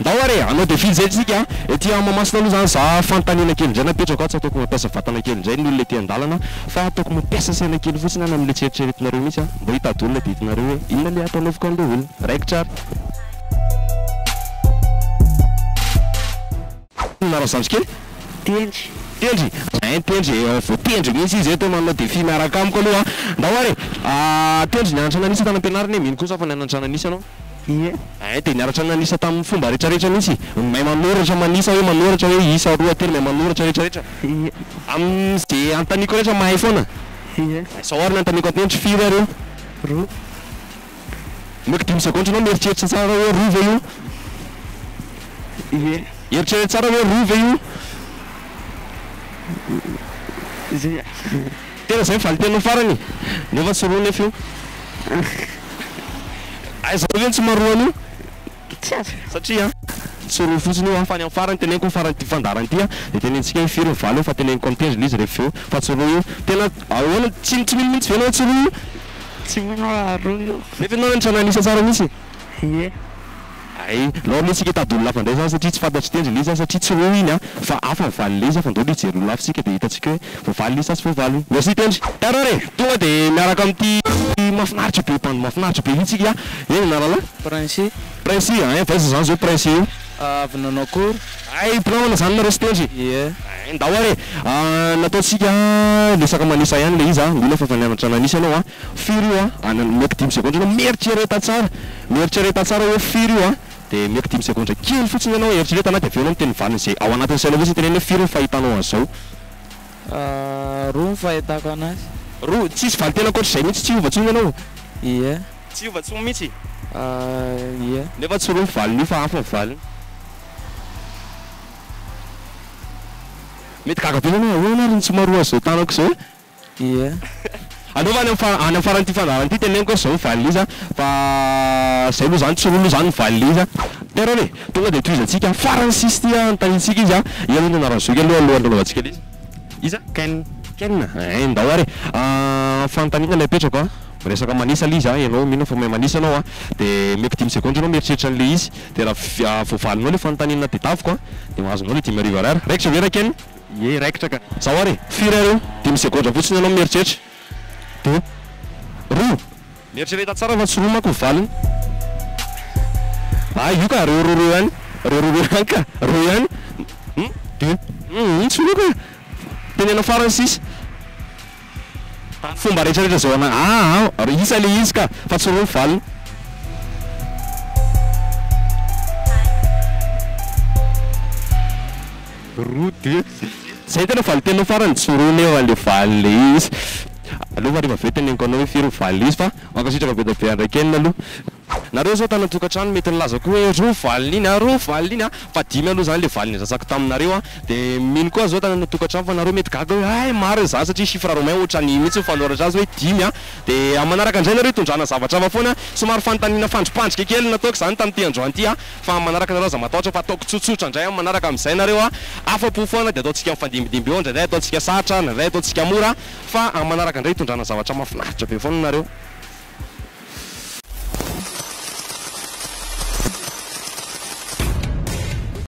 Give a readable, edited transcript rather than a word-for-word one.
Ndao ary e, hanao défi izay tsika a. Ety Mahamasina aloha izany za fanontaniana kely indray napetrako a, tsy ataoko mampiasa vatana kely indray ny olona ety an-dalana fa ataoko mampiasa saina kely fotsiny any amin'ilay tsy eritreretinareo mihitsy a. Mba hitady olona dia hitanareo hoe inona ilay ampanaoviko an'ilay olona. Raikitra ary. Inona razandry kely? Tendry. Tendry? Ein Tendry e, voatendry mihitsy izy eto manao défi miaraka amiko aloha a. Ndao ary e. Tendry nianatra nanisa tany am-pianarana e, mino kosa fa nianatra nanisa ianao? Ie. Ein dia nianatra nanisa tamin'ny fomba rehetrarehetra mihitsy. Mahay manoratra manisa hoe manoratra hoe isa roa telo mahay manoratra rehetrarehetra. Ie. Amin'izay anontaniako rehetra mahay foana? Ie. Izao ary ny anontaniako an-tendry, firy ary io? Roa. Omeko dimy segondra ianao mieritreritra tsara hoe roa ve io? Ie. Eritrereto tsara hoe roa ve io? Zay. Tena zay ny valin-teninao farany? Nefa tsy roa nefa io. Aiza ve no tsy maha roa an'io? Tsy azo. Satria tsy roa fotsiny io an, fa any amin'ny farany teneniko ny faran'ity fandaharana ity an, dia tenenitsika hoe firy ny valiny fa teneniko amin'ny tendrony izy rehefa avy eo fa tsy roa io. Tena ahoana tsy tsy mino mihitsy ve ianao hoe tsy roa io? Tsy mino aho roa io. Nefa ianao nianatra nanisa tsara mihitsy. Ie. Hay, alao aloha tsika hitady olona hafa indray zany satria tsy fantatr'i Tendry ilay izy an, satria tsy roa iny an, fa hafa ny valin'ilay izy an, fa ndao aloha hijery olona hafa isika dia hitantsika hoe voavaly ilay izy sa tsy voavaly. Merci Tendry. Tara re! Tonga dia miaraka amin'ity mahafinaritra be bandy mahafinaritra be ity tsika an! Eny anarana? Princy. Princy an! Avy aiza zany zao Princy io? Avy nanao cours. Hay, mpinamana zany nareo sy Tendry? Ie. Hay, ndao ary e! Nataontsika resaka manisa ihany ilay izy an, mino aho fa efa nianatra nanisa ianao an! Firy io an? Any omeko dimy segondra ianao mieritrereta tsara, mieritrereta tsara hoe firy io an, dia omeko dimy segondra kely fotsiny ianao eritreretana dia avy eo ianao miteny valiny izay ao anatin'ny sainao fotsiny teneno hoe firy ny fahitanao an'izao. Roa ny fahitako anazy. Roa, tsisy valinteny ankoatr'izay mihitsy, tsy hiova intsony ianao? Ie. Tsy hiova intsony mihitsy? Ie. Nefa tsy roa ny valin'io fa hafa ny valiny. Mety gaga be ianao hoe ahoana ary no tsy maharoa an'izao tanako izao e? Ie. Aleo fa any amin'ny fa- any amin'ny faran'ity fandaharana ity teneniko hoe zao ny valiny izy a, fa zay aloha zany tsy roa aloha zany ny valiny izy a. Terana e! Tonga dia tohizantsika farany sisa ity anontaniantsika izy a, inona aloha ny anaran'i zoky aloha alohan'ny hanaovantsika an'izy? Iza? Ken. Ken? Ein, ndao ary e! Fanontaniana ilay apetrako a, miresaka manisa ilay izy a, ianao mino aho fa mahay manisa ianao a, dia omeko dimy segondra ianao mieritreritra an'ilay izy, dia raha voavalinao ilay fanontaniana tadiaviko a, dia mahazo anao ilay 5000 ariary. Raikitra ve Ra-Ken? Ie, raikitra ka. Zao ary e, firy ary io? Dimy segondra fotsiny ianao mieritreritra. Deux. Roa. Mieritrereta tsara fa tsy roa manko ny valiny. Ah, io ka, reo roa reo ihany. Reo roa reo ihany ka. Roa ihany. Hum, deux. Hum, tsy roa ka. Teneno farany sisa. Fomba rehetra rehetra zao ana ah ah isa le izy ka fa tsy roa ny valiny. Roa deux. Zay tena valin-teninao farany tsy roa nefa le valiny le izy. Aleo fa rehefa avy eo teneniko anao hoe firy ny valiny le izy fa mankasitraka be dia be an-dRaikena aloha. Nareo zao tany an-tokantrano mety nilaza koa hoe roa valiny iny a, roa valiny iny a, fa dimy aloha zany le valiny ndrasako taminareo a, de mino koa zao tany an-tokantrano fa nareo mety gaga hoe hay marina zany satria chiffre romain ohatran'iny mihitsy ny fanoratra azy hoe dimy a, de amin'ny manaraka indray nareo hitondrana zavatra hafa foana, somary fanontaniana fandripandrika kely nataoko zany tamin'ity androany ity a, fa amin'ny manaraka nareo aza matahotra fa ataoko tsotsotra indray amin'ny manaraka amin'izay nareo a, afa-po foana de ataontsika mifandimbindimby eo, indraindray ataontsika sarotra, indraindray ataontsika mora, fa amin'ny manaraka indray hitondrana zavatra mahafinaritra be foana nareo.